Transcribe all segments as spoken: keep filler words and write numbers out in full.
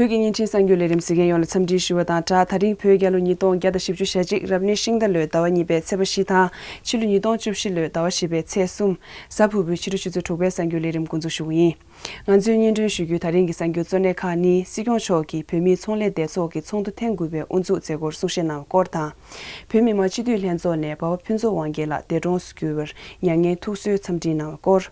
བོད་ཀྱི་བརྙན་འཕྲིན་གསར་འགྱུར་ལས་རིམ་གཟིགས་མཁན་ཡོངས་ལ་འཚམས་འདྲི་ཞུ་བ་དང་སྦྲགས། ད་རིང་བོད་རྒྱལ་ལོ་ཉིས་སྟོང་བརྒྱ་དང་བཞི་བཅུ་ཞེ་གཅིག་རབ་གནས་ཤིང་རྟ་ལོའི་ཟླ་བ་གཉིས་པའི་ཚེས་པ་བཞི་དང་ཕྱི་ལོ་ཉིས་སྟོང་བཅུ་བཞི་ལོའི་ཟླ་བ་བཞི་པའི་ཚེས་གསུམ། གཟའ་ཕུར་བུའི་ཕྱི་དྲོ་ཆུ་ཚོད་དྲུག་པའི་གསར་འགྱུར་ལས་རིམ་འགོ་འཛུགས་ཞུ་གི་ཡིན། ང་ཚོས་སྙན་སྒྲོན་ཞུ་རྒྱུའི་ད་རིང་གི་གསར་འགྱུར་གཙོ་གནད་ཁག་ནི། སྲིད་སྐྱོང་མཆོག་གིས་བོད་མིའི་ཚོང་ལས་སྡེ་ཚོགས་ཀྱི་ཚོགས་འདུ་ཐེངས་དགུ་པའི་དབུ་འཛུགས་མཛད་སྒོར་གསུང་བཤད་གནང་བའི་སྐོར་དང་། བོད་མི་མང་སྤྱི་འཐུས་ལྷན་ཚོགས་ནས་འབའ་པ་ཕུན་ཚོགས་དབང་རྒྱལ་ལགས་འདས་གྲོངས་སུ་གྱུར་བར་མྱ་ངན་ཐུགས་གསོའི་འཚམས་འདྲི་གནང་བའི་སྐོར།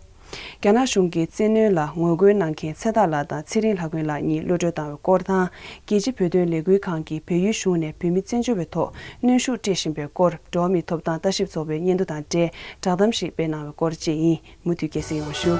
རྒྱ་ནག་གཞུང་གིས་བཙན་གནོན་ལ་ངོ་རྒོལ་གནང་མཁན་ཚེ་ཐར་ལགས་དང་ཚེ་རིང་ལྷ་མགོན་ལགས་གཉིས་གློད་གྲོལ་བཏང་བའི་སྐོར་དང་། རྒྱལ་སྤྱིའི་བོད་དོན་ལས་འགུལ་ཁང་གིས་བལ་ཡུལ་གཞུང་ནས་བོད་མི་བཙན་བྱོལ་བའི་ཐོག་གནོན་ཤུགས་སྤྲད་བཞིན་པའི་སྐོར། འགྲོ་བ་མིའི་ཐོབ་ཐང་ལྟ་ཞིབ་ཚོགས་པའི་སྙན་ཐོ་དང་འབྲེལ་བསྒྲགས་གཏམ་ཞིག་སྤེལ་གནང་བའི་སྐོར་བཅས་ཡིན། མུ་མཐུད་རྒྱལ་གསན་ཡོང་ཞུ།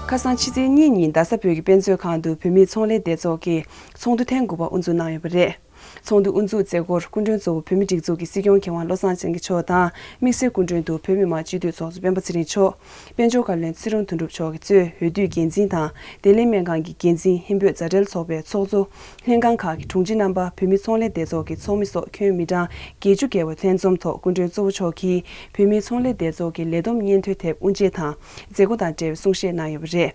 ཁ་སང་ཕྱི་ཚེས་གཉིས་ཉིན་རྡ་ས་བོད་ཀྱི་དཔེ་མཛོད་ཁང་དུ་བོད་མིའི་ཚོང་ལས་སྡེ་ཚོགས་ཀྱི་ཚོགས་འདུ་ཐེངས་དགུ་པ་དབུ་འཛུགས་གནང་ཡོད་པ་རེད། ཚོགས་འདུ་དབུ་འཛུགས་མཛད་སྒོར་སྐུ་མགྲོན་གཙོ་བོ་བོད་མིའི་སྒྲིག་འཛུགས་ཀྱི་སྲིད་སྐྱོང་མཁས་དབང་བློ་བཟང་སེང་གེ་མཆོག་དང་། དམིགས་བསལ་སྐུ་མགྲོན་དུ་བོད་མི་མང་སྤྱི་འཐུས་ཚོགས་གཙོ་སྤེན་པ་ཚེ་རིང་མཆོག་དཔལ་འབྱོར་བཀའ་བློན་ཚེ་རིང་དོན་གྲུབ་མཆོག་གིས་གཙོས་འོས་བསྡུའི་འགན་འཛིན་དང་བདེ་ལེགས་སྨན་ཁང་གི་འགན་འཛིན། ཧིན་བོད་མཛའ་འབྲེལ་ཚོགས་པའི་ཚོགས་གཙོ། ལྷན་ཁང་ཁག་གི་དྲུང་ཆེ་རྣམ་པ། བོད་མིའི་ཚོང་ལས་སྡེ་ཚོགས་ཀྱི་ཚོགས་མི་སོགས་ཁྱོན་མི་གྲངས་བརྒྱད་ཅུ་བརྒལ་བ་ལྷན་འཛོམས་ཐོག་སྐུ་མགྲོན་གཙོ་བོ་མཆོག་གིས་བོད་མིའི་ཚོང་ལས་སྡེ་ཚོགས་ཀྱི་ལས་བསྡོམས་སྙན་ཐོའི་དེབ་དབུ་འབྱེད་དང་མཛད་སྒོ་དང་འབྲེལ་བའི་གསུང་བཤད་གནང་ཡོད་པ་རེད།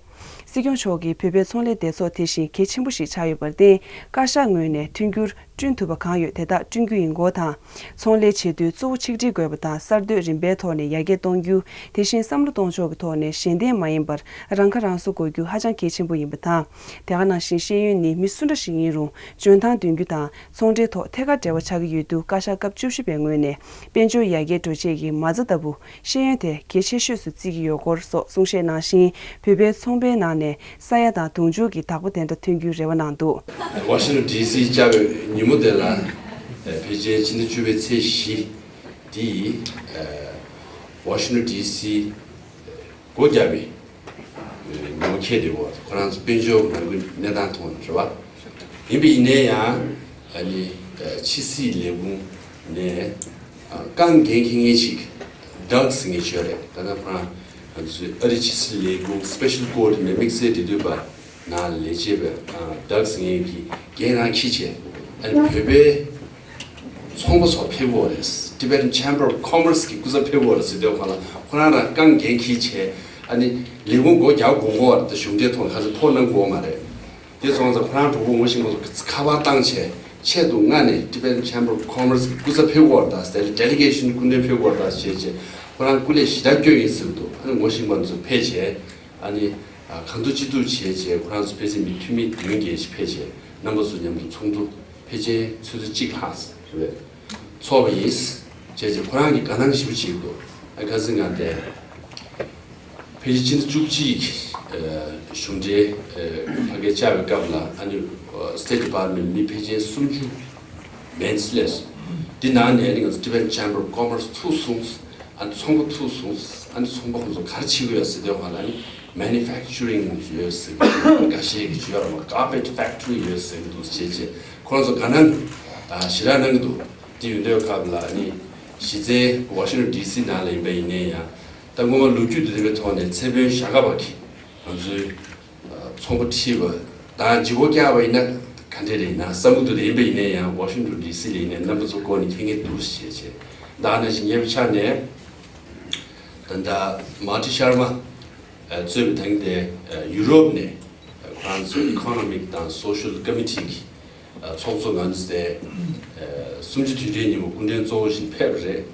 སྲིད་སྐྱོང་མཆོག་གིས་བོད་པའི་ཚོང་ལས་སྡེ་ཚོགས་དེ་བཞིན་གལ་ཆེན་པོ་ཞིག་ཆགས་ཡོད་པར་བརྟེན། བཀའ་ཤག་ངོས་ནས་མཐུན་འགྱུར་བསྐྲུན་ཐུབ་པ་གང་ཡོད་དེ་དག་བསྐྲུན་རྒྱུ་ཡིན་སྐོར་དང་། ཚོང་ལས་བྱེད་དུས་གཙོ་བོ་ཆིག་སྒྲིལ་དགོས་པ་དང་། གསར་གཏོད་རིམ་པའི་ཐོག་ནས་ཡར་རྒྱས་གཏོང་རྒྱུ། དེ་བཞིན་བསམ་བློ་གཏོང་ཕྱོགས་ཀྱི་ཐོག་ནས་གཞན་བརྟེན་མ་ཡིན་པར་རང་ཁ་རང་གསོ་དགོས་རྒྱུ་ཧ་ཅང་གལ་ཆེན་པོ་ཡིན་པ་དང་། དེ་ག་ནང་བཞིན་ཤེས་ཡོན་ནི་མི་སུ་འདྲ་ཞིག་ཡིན་རུང་འཇོན་ཐང་འདོན་རྒྱུ་དང་། ཚོང་འབྲེལ་ཐོག་ཐད་ཀར་འབྲེལ་བ་ཆགས་ཀྱི་ཡོད་དུས། བཀའ་ཤག་སྐབས་བཅུ་བཞི་པའི་ངོས་ནས་དཔལ་འབྱོར་ཡར་རྒྱས་འགྲོ་ཆེད་ཀྱི་མ་རྩ་ལྟ་བུ་ཤེས་ཡོན་དེ་གལ་ཆེ་ཤོས་སུ་བརྩི་གི་ཡོད་སྐོར་སོགས་གསུང་བཤད་གནང་ཞིང་། བོད་པའི་ཚོང་པའི་ནང་ནས་ས་ཡ་དང་དུང་ཕྱུར་གྱི་བདག་པོ་དེ་འདྲ་ཐོན་རྒྱུའི་རེ་བ་གནང་འདུག། ཝ་ཤིང་ཊོན་ཌི་སི་བཅར་བའི་ཉིན་མོ་དེ་ལ། ཕལ་ཆེར་ཕྱི་ཟླ་བཅུ་པའི་ཚེས་བཞི་འདི་ཝ་ཤིང་ཊོན་ཌི་སི་སྒོ་བརྒྱབ་པའི་ཉིན་མོ་འཁེལ་བསྡད་ཡོད། ཁོ་རང་ཚོ་དཔལ་འབྱོར་ནང་གི་གནས་སྟངས་ཐོག་ནས་རེད་བ། ཡིན་པ་ཡིན་ན་ཡང་ཨ་ནི་ཕྱི་སྲིད་ལས་ཁུངས་ནས་རྐང་འགན་འཁྱེར་མཁན་ཞིག་ཌག་ཟེར་མཁན་ཞིག་ཡོད་རེད། ད་ལྟ་ཁོ་རང་ང་ཚོའི་ཨ་རིའི་ཕྱི་སྲིད་ལས་ཁུངས་སི་པེ་ཤལ་ཀོ་ཌི་ནས་དམིགས་བསལ་འབྲེལ་མཐུད་པ་ནང་ལས་བྱེད་པའི་ཌག་ཟེར་མཁན་གྱི་འགན་རང་འཁྱེར་བྱས། ཨ་ནི་བོད་པའི་ཚོང་པ་ཚོ་ཕེབས་ཡོད་རེད། Tibetan Chamber of Commerce གི་སྐུ་ཚབ་ཕེབས་ཡོད་རེད་ཟེར་དུས་ཁོ་ལ་ཁོ་རང་རང་རྐང་འགན་འཁྱེར་བྱས། ཨ་ནི་ལས་ཁུངས་སྒོ་རྒྱག་དགོས་ཀྱི་ཡོད་རེད། ད་གཞུང་འབྲེལ་ཐོག་ནས་ཁ་སང་ཐོ་གནང་དགོས་མ་རེད། དེ་སོང་ཙང་ཁོ་རང་གྲོགས་པོ་ངོ་ཤེས་པ་ཚོ་ཁ་པར་བཏང་བྱས་ཆེད་དུ་མངགས་ནས་Tibetan Chamber of Commerce གི་སྐུ་ཚབ་ཕེབས་ཡོད་རེད། ད་ཌེ་ལི་གེ་ཤན་སྐུ་མགྲོན་ཕེབས་ཡོད་རེད། ད་བྱས་བྱས་ཁོ་རང་སྐུ་ལས་ཞེ་དྲག་སྐྱོན་ཡིན་ཟེར་གྱི་འདུག། ཨ་ནི་ངོ་ཤེས་པ་ཚོ་ཕེབས་བྱས། ཨ་ནི་གང་ཐུབ་ཅི་ཐུབ་བྱས་བྱས་ཁོ་རང་ཚོ་ཕལ་ཆེར་མི་འཐུས་མི་བདུན་བརྒྱད་ཅིག་ཕེབས་བྱས་རྣམ་པ་ཚོ་མཉམ་དུ་ཚོགས་འདུ་ཕལ་ཆེར་ཆུ་ཚོད་གཅིག་ལྷག་རེད། ཚོགས་པ་ཡིན། བྱས་རྗེས་ཁོ་རང་གིས་དགའ་སྣང་ཞེ་པོ་བྱེད་ཀྱི་འདུག། ཨ་ཁ་སང་ང་དེ་ཕལ་ཆེར་ཕྱི་ཟླ་བཅུ་གཅིག་གི་གཞུང་འབྲེལ་ཕ་གིར་བཅར་བའི་སྐབས་ལ་ཨ་ནི་State Department མི་ཕལ་ཆེར་སུམ་ཅུ་མན་སླེབས་སོང་། འདི་ནང་ནས་ཨ་ནི་ང་ཚོ་Tibetan Chamber of Commerce ཐུག་སོང་། ཨ་ནི་ཚོང་པ་ཐུག་སོང་། ཨ་ནི་ཚོང་པ་ཁོང་ཚོ་ག་རེ་བྱེད་ཀྱི་ཡོད་ཟེར་དུས་ཁོང་ལ་ཨ་ནི་Manufacturing ཡོད་ཟེར་གྱི་འདུག། འགའ་ཤས་ཀྱིས་བརྗོད་ཡོད་རེད་པ། Carpet Factory ཡོད་ཟེར་གྱི་འདུག། བྱས་རྗེས་ཁོ་རང་ཚོ་དགའ་སྣང་ཞེ་དྲག་གནང་གི་འདུག། དེ་ཡིན་དུས་སྐབས་ལ་ཨ་ནི་གཞི་རྩའི་Washington D C ནང་ལ་ཡིན་པ་ཡིན་ནའི་ཡང་། ད་སྔོན་མ་ལོ་རྒྱུས་དེ་འདྲའི་ཐོག་ནས་ཚེ་དཔོན་ཞྭ་སྒབ་པ་གིས་ང་ཚོའི་ཚོང་པ་ཁྲིད་པ་དང་ལྗིད་པོ་བཀྱག་པ་ཡིན་ན་ག་འདྲས་རེད་ན་བསམ་གྱི་འདུག། དེ་ཡིན་པ་ཡིན་ནའི་ཡང་Washington D C ལ་ཡིན་ནའི་རྣམ་པ་ཚོ་སྐོར་ནས་མཁྱེན་མཁན་འདུག་ཞེས་བྱས། ད་ནང་བཞིན་ཉེ་བའི་ཆར་ནས་ད་ལྟ་མ་ཊི་ཤར་མ་གཙོས་པའི་ད་གིན་དེ་ཡུ་རོབ་ནས་ཁོ་རང་ཚོའི་Economic དང་Social Committee གི་ཚོགས་གཙོ་ང་ཚོ་དེ་སུམ་ཅུ་དུས་དྲན་ཉིན་མོ་སྐུ་མགྲོན་གཙོ་བོ་ཞིག་ཕེབས་པ་རེད།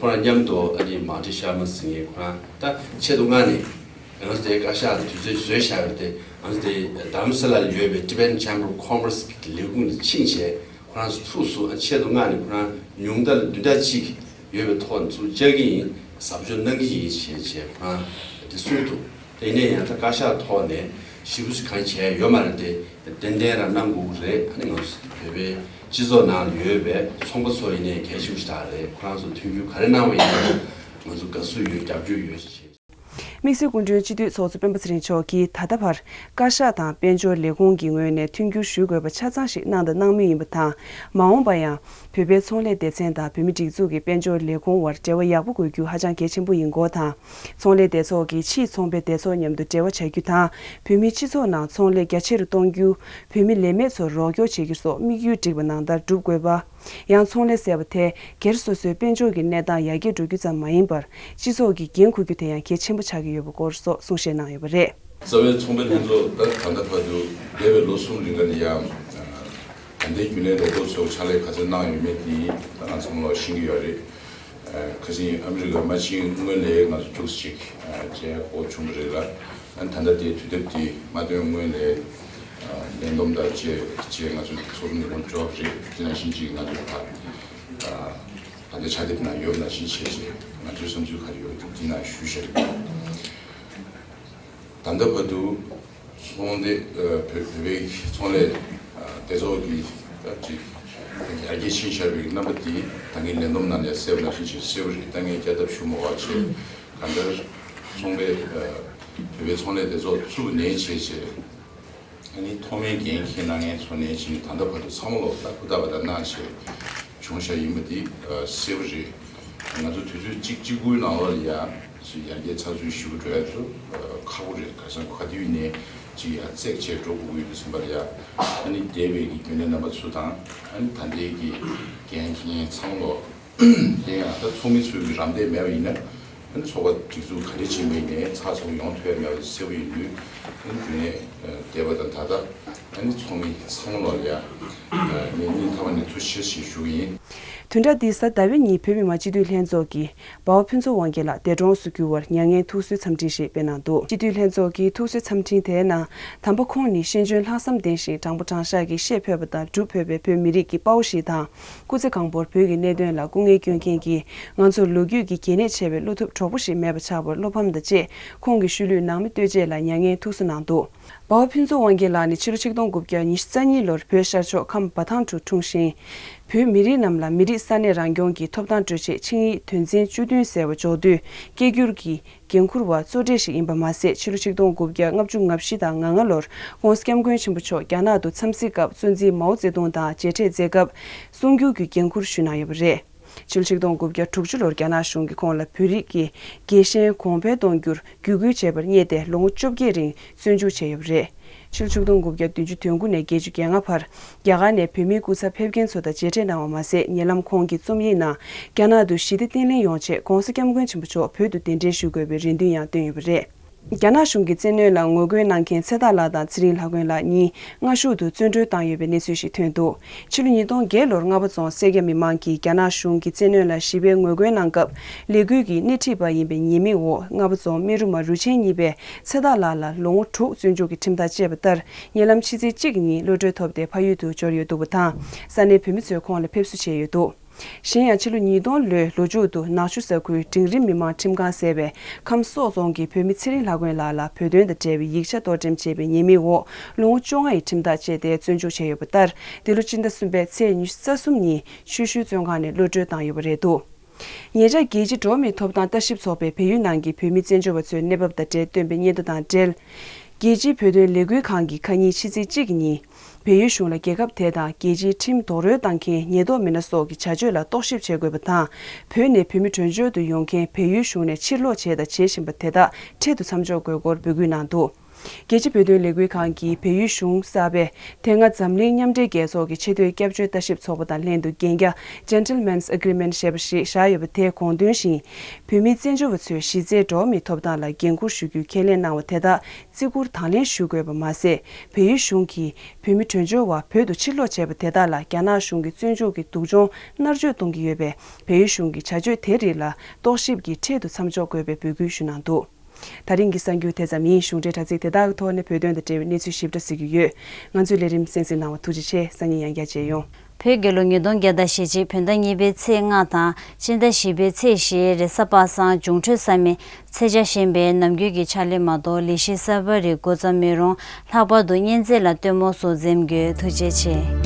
ཁོ་རང་མཉམ་དུ་ཨ་ནི་མ་ཊི་ཤར་མ་ཟེར་མཁན་ཁོ་རང་ད་ཆེད་དུ་མངགས་ནས་ང་ཚོ་དེ་བཀའ་ཤག་ལ་དུས་ཚོད་བཟོས་བཞག་ཡོད་དེ། ང་ཚོ་དེ་རྡ་རམ་ས་ལ་ལ་ཡོད་པའི་Tibetan Chamber of Commerce གི་ལས་ཁུངས་ནས་ཕྱིན་བྱས་ཁོ་རང་ཚོ་ཐུགས་སུ་ཨ་ཆེད་དུ་མངགས་ནས་ཁོ་རང་ཉུང་མཐའ་ལ་བདུན་ཕྲག་གཅིག་ཡོད་པའི་ཐོག་ནས་ཚུར་བཅར་གྱི་ཡིན། ཟབ་སྦྱོང་གནང་གི་ཡིན་ཞེས་བྱས་ཁོ་རང་དེ་གསུངས་འདུག། དེ་ནས་ཡང་ད་བཀའ་ཤག་ཐོག་ནས་ཞེ་པོ་ཅིག་གང་བྱས་ཡོད་མ་རེད་དེ། ཏན་ཏན་རང་གནང་དགོས་ཀྱི་རེད། ཨ་ནི་ང་ཚོ་བོད་པའི་སྤྱི་ཚོགས་ནང་ལ་ཡོད་པའི་ཚོང་པ་ཚོ་ཡིན་ནའི་གལ་ཆེན་པོ་ཞིག་རེད། ཁོ་རང་ཚོ་མཐུན་འགྱུར་ག་རེ་གནང་བ་ཡིན་ནའང་ང་ཚོ་དགའ་བསུ་ཡོད། རྒྱབ་སྐྱོར་ཡོད་ཞེས། དམིགས་བསལ་སྐུ་མགྲོན་སྤྱི་འཐུས་ཚོགས་གཙོ་སྤེན་པ་ཚེ་རིང་མཆོག་གིས་ད་ལྟ་བར་བཀའ་ཤག་དང་དཔལ་འབྱོར་ལས་ཁུངས་ཀྱི་ངོས་ནས་མཐུན་འགྱུར་ཞུ་དགོས་པ་ཆ་ཚང་ཞིག་གནང་དང་གནང་མུས་ཡིན་པ་དང་། མ་འོངས་པ་ཡང་བོད་པའི་ཚོང་ལས་སྡེ་ཚན་དང་བོད་མིའི་སྒྲིག་འཛུགས་ཀྱི་དཔལ་འབྱོར་ལས་ཁུངས་དབར་འབྲེལ་བ་ཡག་པོ་དགོས་རྒྱུ་ཧ་ཅང་གལ་ཆེན་པོ་ཡིན་སྐོར་དང་། ཚོང་ལས་སྡེ་ཚོགས་ཀྱིས་ཕྱིའི་ཚོང་པའི་སྡེ་ཚོགས་མཉམ་དུ་འབྲེལ་བ་བྱ་རྒྱུ་དང་། བོད་མིའི་སྤྱི་ཚོགས་ནང་ཚོང་ལས་རྒྱ་ཆེ་རུ་གཏོང་རྒྱུ། བོད་མི་ལས་མེད་ཚོར་རོགས་སྐྱོར་བྱེད་རྒྱུ་སོགས་དམིགས་ཡུལ་བསྒྲིགས་པ་ནང་ལྟར་སྒྲུབ་དགོས་པ། ཡང་ཚོང་ལས་ཟེར་བ་དེ་སྒེར་སོ་སོའི་དཔལ་འབྱོར་གྱི་གནས་སྟངས་ཡར་རྒྱས་འགྲོ་རྒྱུ་ཙམ་མ་ཡིན་པར། སྤྱི་ཚོགས་ཀྱི་འགན་འཁུར་རྒྱུ་དེ་ཡང་གལ་ཆེན་པོ་ཆགས་ཀྱི་ཡོད་པའི་སྐོར་སོགས་གསུང་བཤད་གནང་ཡོད་པ་རེད། རྩ་བའི་ཚོང་པའི་ལྷན་ཚོགས་ད་ད་ལྟ་བར་དུ་འདས་པའི་ལོ་གསུམ་རིང་ག་ནས་ཡང་ད་ལྟའི་རྒྱུན་ལས་ལས་ཐོག་ཚོས་ཕྱག་ལས་ག་ཚོད་གནང་ཡོད་མེད་དེ་ད་ང་ཚང་མ་ལ་ཤེས་ཀྱི་ཡོད་རེད། ཁ་སང་ཨ་མི་རི་ཀ་མ་ཕྱིན་སྔོན་ལ་ང་ཚོ་ཐུགས་ཅིག་བྱས་ཨོ་བྱུང་གི་རེད་ལ། ད་ལྟ་དེ་དུས་དེབ་དེ་མ་ཐོན་སྔོན་ལ་ལས་འདོམས་དང་བཅས་བཅས་ང་ཚོ་ཚོགས་རུ་ཉིས་སྟོང་བཅོ་བརྒྱད་དེ་ནང་བཞིན་ཅིག་ང་ཚོ་ཕར་ད་ལྟ་ཕྱག་དེབ་ནང་ཡོད་ནང་བཞིན་བྱས་བྱས་ང་ཚོའི་བསམ་ཚུལ་ག་རེ་ཡོད་དེ་དེ་ནང་ཞུ་བཞག་གི་ཡོད། ད་ལྟ་བར་དུ་ཚོང་སྡེ་བོད་བོད་པའི་ཚོང་ལས་སྡེ་ཚོགས་ཀྱི་ཅིག་ཡར་རྒྱས་ཕྱིན་བཞག་པའི་རྣམ་པ་འདི་ད་གིན་ལས་བསྡོམས་ནང་ནས་གསལ་པོ་ནང་བཞིན་ཅིག་གསལ་པོ་རེད། ད་ངས་བསྐྱར་ལྡབ་ཞུ་མ་དགོས་པ་བྱས་གང་ལྟར་ཚོང་པའི་བོད་པའི་ཚོང་ལས་སྡེ་ཚོགས་བཙུགས་ནས་བྱས་བྱས། ཨ་ནི་ཐོག་མའི་འགན་འཁྱེར་གནང་མཁན་ཚོ་ནས་བྱས་ནས་ད་ལྟ་བར་དུ་ཚང་མ་ལོག་ལྟ་བུ་ལྟ་བ་དང་གནང་བྱས་བྱུང་བཞག་ཡིན་པ་འདི་གསལ་པོ་རེད། ང་ཚོ་དུས་ཚོད་གཅིག་གཅིག་པུའི་ནང་ལོགས་ལ་ཡང་ཅིག་ཡར་རྒྱས་ཚགས་ཚུད་ཞེ་པོ་འགྲོ་ཡ་ཚོ་ཁག་པོ་རེད། ག་ས་ག་དུས་ནས་ཅིག་ཡར་རྩེག་བྱས་འགྲོ་དགོས་ཀྱི་ཡོད་པ་ཚང་མ་ལ་ཡ་ཨ་ནི་འདས་པའི་གི་རྒྱུན་ལས་རྣམ་པ་ཚོ་དང་ཨ་ནི་ད་ལྟའི་གི་འགན་འཁྱེར་མཁན་ཚང་མ་ལོག་དེ་ཡང་ད་ཚོགས་མི་ཚོའི་གི་རམ་འདེགས་མེད་པ་ཡིན་ན་ཨ་ནི་ཚོགས་པ་སྒྲིག་འཛུགས་ག་རེ་བྱེད་པ་ཡིན་ནའི་ཚགས་ཚུད་ཡོང་ཐུབ་ཡ་མེད་པ་གསལ་པོ་ཡིན་དུས་ཨ་ནི་རྒྱུན་ལས་འདས་པ་དང་ད་ལྟ་ཨ་ནི་ཚོགས་མི་ཚང་མ་ལོག་ལ་ཡ་ངས་སྙིང་ཐག་པ་ནས་ཐུགས་རྗེ་ཆེ་ཞེས་ཞུ་གི་ཡིན། བདུན་ཕྲག་འདིའི་གཟའ་ཟླ་བའི་ཉིན་བོད་མི་མང་སྤྱི་འཐུས་ལྷན་ཚོགས་ཀྱི་པའོ་ཕུན་ཚོགས་དབང་རྒྱལ་ལགས་འདས་གྲོངས་སུ་གྱུར་བར་མྱ་ངན་ཐུགས་གསོའི་འཚམས་འཕྲིན་ཞིག་སྤེལ་གནང་འདུག་སྤྱི་འཐུས་ལྷན་ཚོགས་ཀྱི་ཐུགས་གསོའི་འཚམས་འཕྲིན་དེའི་ནང་དམ་པ་ཁོང་ནི་ཤེས་འཇོན་ལྷག་བསམ་ལྡན་ཞིང་དྲང་པོ་དྲང་བཞག་གིས་བཤད་ཕོད་པ་དང་སྒྲུབ་ཕོད་པའི་བོད་མི་རིགས་ཀྱི་དཔའ་བོ་ཞིག་དང་། སྐུ་ཚེ་གང་པོར་བོད་ཀྱི་གནད་དོན་ལ་སྐུ་ངལ་བསྐྱོན་མཁན་གྱིས་ང་ཚོར་ལོ་རྒྱུས་ཀྱི་གལ་གནད་ཆེ་བའི་བློ་ཐུབ་གྲོགས་པོ་ཞིག་མེད་པ་ཆགས་པར་བློ་ཕམ་དང་བཅས་ཁོང་གི་ཤུལ་ལུས་ནང་མི་ལྟོས་བཅས་ལ་མྱ་ངན་ཐུགས་གསོ་གནང་འདུག་པའོ་ཕུན་ཚོགས་དབང་རྒྱལ་ལགས་ནི་ཕྱི་ལོ་ཆིག་སྟོང་དགུ་བརྒྱ་ཉི་ཤུ་རྩ་གཉིས་ལོར་བོད་ཤར་ཕྱོགས་ཁམས་བ་ཐང་དུ་འཁྲུངས་ཤིང་། བོད་མི་རིགས་རྣམས་ལ་མི་རིགས་ས་གནས་རང་སྐྱོང་གི་ཐོབ་ཐང་སྤྲོད་ཆེད་ཆིངས་ཡིག་དོན་ཚན་བཅུ་བདུན་ཟེར་བ་འཇོག་འདོད་སྐྱེ་འགྱུར་གྱི་འགན་འཁུར་བ་གཙོ་གྲས་ཤིག་ཡིན་པ་མ་ཟད། ཕྱི་ལོ་ཆིག་སྟོང་དགུ་བརྒྱ་ལྔ་བཅུ་ང་བཞི་དང་ང་ལྔ་ལོར་ྋགོང་ས་ྋསྐྱབས་མགོན་ཆེན་པོ་མཆོག་རྒྱ་ནག་ཏུ་འཚམས་གཟིགས་སྐབས་གཙོ་འཛིན་མའོ་ཙེ་ཏུང་དང་མཇལ་འཕྲད་མཛད་སྐབས་གསུང་སྒྱུར་གྱི་འགན་འཁུར་ཞུས་གནང་ཡོད་པ་རེད། ཕྱི་ལོ་ཆིག་སྟོང་དགུ་བརྒྱ་དྲུག་ཅུ་ལོར་རྒྱ་ནག་གཞུང་གིས་ཁོང་ལ་བོད་རིགས་ཀྱི་རྒྱལ་ཞེན་གོང་འཕེལ་གཏོང་རྒྱུར་བརྒྱུད་སྐུལ་བྱས་པར་བསྙད་དེ་ལོ་ངོ་བཅོ་བརྒྱད་རིང་བཙོན་འཇུག་བྱས་ཡོད་པ་རེད། ཕྱི་ལོ་ཆིག་སྟོང་དགུ་བརྒྱ་བདུན་ཅུ་དོན་དགུ་ནས་བརྒྱད་ཅུ་གྱ་ལྔ་བར་རྒྱ་གར་ནས་བོད་མིའི་སྐུ་ཚབ་ཕེབས་མཁན་ཚོ་དང་མཇལ་འཕྲད་གནང་བ་མ་ཟད། ཉེ་ལམ་ཁོང་གི་རྩོམ་ཡིག་ནང་རྒྱ་ནག་ཏུ་ཞི་བདེ་བརྟན་ལྷིང་ཡོང་ཆེད་ྋགོང་ས་ྋསྐྱབས་མགོན་ཆེན་པོ་མཆོག་བོད་དུ་གདན་འདྲེན་ཞུ་དགོས་པའི་རེ་འདུན་ཡང་བཏོན་ཡོད་པ་རེད། རྒྱ་ནག་གཞུང་གི་བཙན་གནོན་ལ་ངོ་རྒོལ་གནང་མཁན་ཚེ་ཐར་ལགས་དང་ཚེ་རིང་ལྷ་མགོན་ལགས་གཉིས་སྔ་གཞུག་ཏུ་བཙོན་གྲོལ་བཏང་ཡོད་པའི་གནས་ཚུལ་ཞིག་ཐོན་འདུག་ཕྱི་ལོ་ཉིས་སྟོང་བརྒྱད་ལོར་རྔ་པ་རྫོང་སེར་སྐྱ་མི་མང་གིས་རྒྱ་ནག་གཞུང་གི་བཙན་གནོན་ལ་ཞི་བའི་ངོ་རྒོལ་གནང་སྐབས་ལས་འགུལ་གྱི་སྣེ་ཁྲིད་པ་ཡིན་པའི་ཉེས་དམིགས་འོག་རྔ་པ་རྫོང་སྨན་རུ་མ་རུ་ཆེན་གཉིས་པས་ཚེ་ཐར་ལགས་ལ་ལོ་ངོ་དྲུག་བཙོན་འཇུག་གི་ཁྲིམས་ཐག་བཅད་པ་ལྟར། ཉེ་ལམ་ཕྱི་ཚེས་གཅིག་གི་ཉིན་གློད་གྲོལ་ཐོབ་སྟེ་ཕ་ཡུལ་དུ་འབྱོར་ཡོད་འདུག་པ་དང་། ས་གནས་བོད་མི་ཚོས་ཁོང་ལ་ཕེབས་བསུ་བྱས་ཡོད་འདུག་གཞན་ཡང་ཕྱི་ལོ་ཉིས་སྟོང་ལོའི་ལོ་མཇུག་ཏུ་ནག་ཆུ་ས་ཁུལ་འབྲིང་རིམ་མི་མང་ཁྲིམས་ཁང་ཟེར་བས་ཁམས་སོག་རྫོང་གི་བོད་མི་ཚེ་རིང་ལྷ་མགོན་ལགས་ལ་བོད་དོན་དང་འབྲེལ་བའི་ཡིག་ཆ་གཏོར་འགྲེམས་བྱས་པའི་ཉེས་དམིགས་འོག་ལོ་ངོ་བཅོ་ལྔ་ཡི་ཁྲིམས་ཐག་བཅད་དེ་བཙོན་འཇུག་བྱས་ཡོད་པ་ལྟར། འདི་ལོ་སྤྱི་ཟླ་གསུམ་པའི་ཚེས་ཉི་ཤུ་རྩ་གསུམ་ཉིན་ཆུ་ཤུལ་བཙོན་ཁང་ནས་གློད་གྲོལ་བཏང་ཡོད་པ་རེད་འདུག་ཉེ་ཆར་རྒྱལ་སྤྱིའི་འགྲོ་བ་མིའི་ཐོབ་ཐང་ལྟ་ཞིབ་ཚོགས་པས་བལ་ཡུལ་ནང་གི་བོད་མི་བཙན་བྱོལ་བ་ཚོའི་གནས་བབ་དང་འབྲེལ་བཏོན་པའི་སྙན་ཐོ་དང་འབྲེལ། རྒྱལ་སྤྱིའི་བོད་དོན་ལས་འགུལ་ཁང་གིས་ཁ་ཉིན་ཕྱི་ཚེས་གཅིག་གི་ཉིན། བལ་ཡུལ་གཞུང་ལ་རྒྱལ་ཁབ་དེ་དང་རྒྱལ་སྤྱིའི་ཁྲིམས་རྡོག་རོལ་བཏང་མཁན་ཉེན་རྟོག་མི་སྣ་སོགས་ཀྱི་བྱ་སྤྱོད་ལ་རྟོག་ཞིབ་བྱེད་དགོས་པ་དང་། བོད་ནས་བོད་མི་བྲོས་བྱོལ་དུ་ཡོང་མཁན་བལ་ཡུལ་གཞུང་ནས་ཕྱིར་སློག་བྱས་དང་བྱེད་བཞིན་པ་དེ་དག་འཕྲལ་དུ་མཚམས་འཇོག་དགོས་སྐོར་འབོད་སྐུལ་གནང་འདུག་རྒྱལ་སྤྱིའི་བོད་དོན་ལས་འགུལ་ཁང་གིས་བལ་ཡུལ་གཞུང་གསར་པས་དེ་སྔ་འཛམ་གླིང་མཉམ་འབྲེལ་རྒྱལ་ཚོགས་ཀྱི་ཆེས་མཐོའི་སྐྱབས་བཅོལ་ལྟ་ཞིབ་ཚོགས་པ་དང་ལྷན་དུ་གན་རྒྱ་Gentlemen's Agreement ཞེས་པ་ཞིག་བཞག་ཡོད་པ་དེའི་དགོངས་དོན་བཞིན། བོད་མི་བཙན་བྱོལ་བ་ཚོས་གཞི་རྩའི་འགྲོ་བ་མིའི་ཐོབ་ཐང་ལ་འགན་འཁུར་ཞུ་རྒྱུའི་ཁས་ལེན་གནང་བ་དེ་དག་བརྩི་བཀུར་དང་ལེན་ཞུ་དགོས་པ་མ་ཟད། བལ་ཡུལ་གཞུང་གིས་བོད་མི་བྲོས་བྱོལ་བ་བོད་དུ་ཕྱིར་སློག་བྱས་པ་དེ་དག་ལ་རྒྱ་ནག་གཞུང་གིས་བཙོན་འཇུག་གི་སྡུག་སྦྱོང་མནར་གཅོད་གཏོང་གི་ཡོད་པས། བལ་ཡུལ་གཞུང་གིས་བྱ་སྤྱོད་དེ་རིགས་ལ་རྟོག་ཞིབ་ཀྱིས་འཕྲལ་དུ་མཚམས་འཇོག་དགོས་པའི་འབོད་སྐུལ་ཞུས་གནང་འདུག་ད་རིང་གི་གསར་འགྱུར་དེ་ཙམ་ཡིན། གཞུང་འབྲེལ་དྲ་ཚིགས་དེ་དག་གི་ཐོག་ནས་བོད་དོན་དང་འབྲེལ་བའི་གནས་ཚུལ་ཞིབ་ཕྲ་གཟིགས་རྒྱུ་ཡོད། ང་ཚོའི་ལས་རིམ་གསན་གཟིགས་གནང་བར་ཐུགས་རྗེ་ཆེ། སང་ཉིན་ཡང་བསྐྱར་མཇལ་ཡོང་། བོད་རྒྱལ་ལོ་ཉིས་སྟོང་བརྒྱ་དང་ཞེ་གཅིག་བོད་ཟླ་གཉིས་པའི་ཚེས་ལྔ་དང་ཕྱི་ཟླ་བཞི་པའི་ཚེས་བཞིའི་རེས་གཟའ་པ་སངས་འབྱུང་འཕྲོད་གསར་མའི་ཚེས་ཆ་བཞིན་པའི་ནམ་རྒྱུན་གྱི་ཕྱག་ལས་མ་གཏོགས་ལས་གཞི་གསར་པ་རིགས་འགོ་བརྩམས་མེད་རུང་། ལྷག་པར་དུ་གཉན་ཚད་ལ་སྟོན་མོ་སོགས་འཛེམ་དགོས། ཐུགས་རྗེ་ཆེ།